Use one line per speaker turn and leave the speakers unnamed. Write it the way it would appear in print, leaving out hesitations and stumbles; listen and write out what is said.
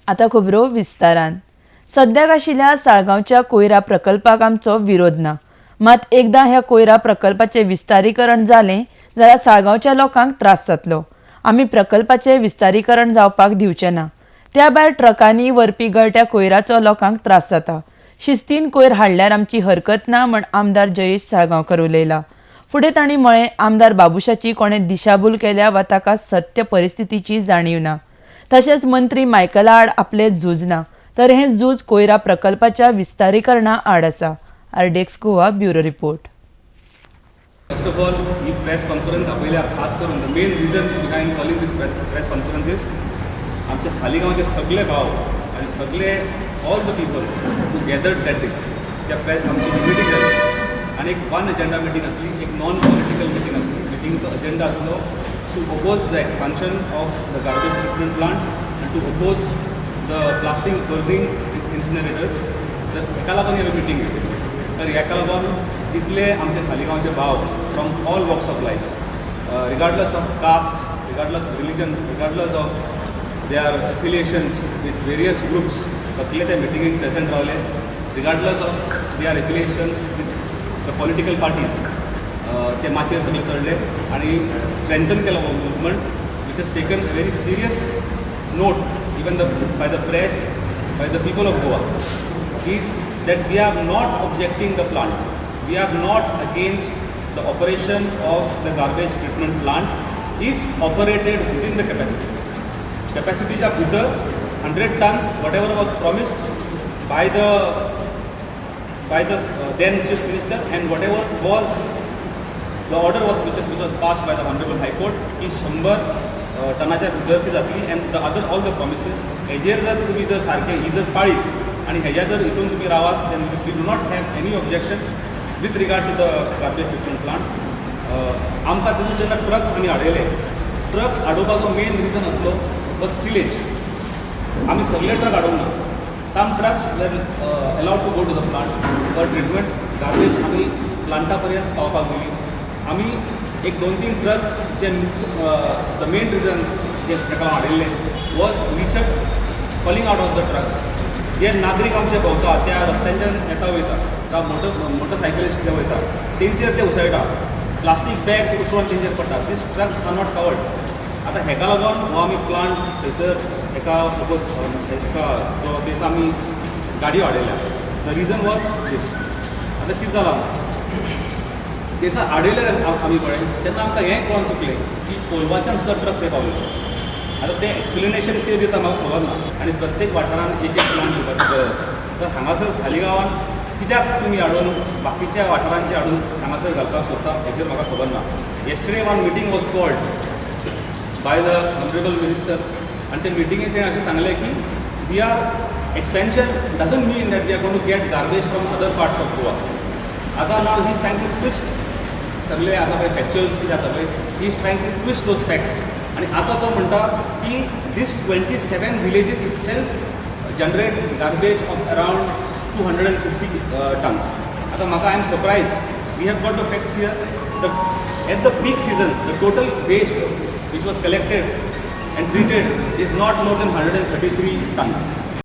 आतां खबरो विस्तारान. सद्याक आशिल्ल्या साळगांवच्या कोयरा प्रकल्पाक आमचो विरोध ना, मात एकदां ह्या कोयरा प्रकल्पाचें विस्तारीकरण जालें जाल्यार साळगांवच्या लोकांक त्रास जातलो. आमी प्रकल्पाचें विस्तारीकरण जावपाक दिवचे ना. त्या भायर ट्रकांनी व्हरपी गळट्या कोयराचो लोकांक त्रास जाता. शिस्तीन कोयर हाडल्यार आमची हरकत ना म्हण आमदार जयेश साळगांवकर उलयला. फुडें तांणी म्हळें, आमदार बाबुशाची कोणें दिशाभूल केल्या वा ताका सत्य परिस्थितीची जाणीव ना. तशेंच मंत्री मायकला आड आपलें झूज ना, तर हें झूज कोयरा प्रकल्पाच्या विस्तारीकरणा आड आसा. RDX Goa bureau report.
First of all, he press conference आपयल्या खास करून, the main reason behind calling this press conference is आमच्या सालिगांवचे सगळे भाव आनी सगळे all the people who gathered that day. त्या प्रेस आमची मिटींग जाली आनी एक वन एजेंडा मिटींग आसली, एक नॉन पॉलिटिकल मिटींग आसली. मिटींगचो एजेंडा आसलो to oppose the expansion of the garbage treatment plant and to oppose the plastic burning incinerators. तर हेका लागून आमी मिटींग घेतली. तर हेका लागून जितले आमचे सालिगांवचे भाव from all walks of life, regardless of caste, regardless of religion, regardless of their affiliations with various groups, सगळे त्या मिटिंगेक प्रेझेंट रावले. Regardless of their affiliations with the political parties, ते माचयेर सगळे चडले आनी स्ट्रेंथन केलो हो movement, which has taken a very serious note even the by the press, by the people of Goa, is that we are not objecting the plant. We are not against the operation of the garbage treatment plant if operated within the capacity. Capacity भितर 100 tons, whatever was promised by the then Chief Minister and whatever was the order was which was passed by the Honorable High Court की 100 टनाच्या भितर ती जातली and the other all the promises, हेजेर जर तुमी जर सारकें ही जर पाळीत आनी हेज्या जर हितून तुमी रावात, then we do not have any objection with regard to the garbage treatment plant. आमकां तितून जेन्ना ट्रक्स आमी हाडयले, ट्रक्स हाडोवपाचो मेन रिजन आसलो वॉज स्पिलेज. आमी सगळे ट्रक हाडूंक ना. Some trucks were allowed to go to the plant for treatment. Garbage आमी प्लांटा पर्यंत पावपाक दिली. आमी एक दोन तीन truck J the main reason जे ताका हाडिल्ले was leachate falling out of the trucks. जे नागरीक आमचे भोंवता, त्या रस्त्यांच्यान येता वयता, जावं मोटरसायकलिस्ट जे वयता, तेंचेर ते उसळटा, प्लास्टीक बॅग्स उसळून तेंचेर पडटा. These trucks are not covered. आतां हेका लागून हो आमी प्लांट थंयसर एका ओपोज एका जो थंयसर आमी गाडयो हाडयल्या, the reason was this. आतां कितें जालां, थंयसर हाडयले आमी पळय तेन्ना आमकां हें कळोन चुकलें की कोलवाच्यान सुद्दां ट्रक थंय पावले. आतां तें एक्सप्लेनेशन कितें दिता म्हाका खबर ना. आनी प्रत्येक वाठारांत एक एक प्लांट दिवपाची गरज आसा. तर हांगासर सालिगांवान कित्याक तुमी हाडून बाकीच्या वाठारांचे हाडून हांगासर घालपाक सोदता, हेचेर म्हाका खबर ना. Yesterday one meeting was called by the honourable minister आनी ते मिटिंगेत तेणें अशें सांगलें की we are expansion doesn't mean that we are going to get garbage from other parts of Goa. आतां now he is trying to twist सगळे आसा पळय फॅक्च्युअल्स कितें आसा पळय, he is trying to twist those facts. आनी आतां तो म्हणटा की this 27 villages itself generate garbage of around 250 tons. आतां म्हाका, I am surprised. We have got the facts here. The at the peak season, the total waste which was collected and treated is not more than 133 tons.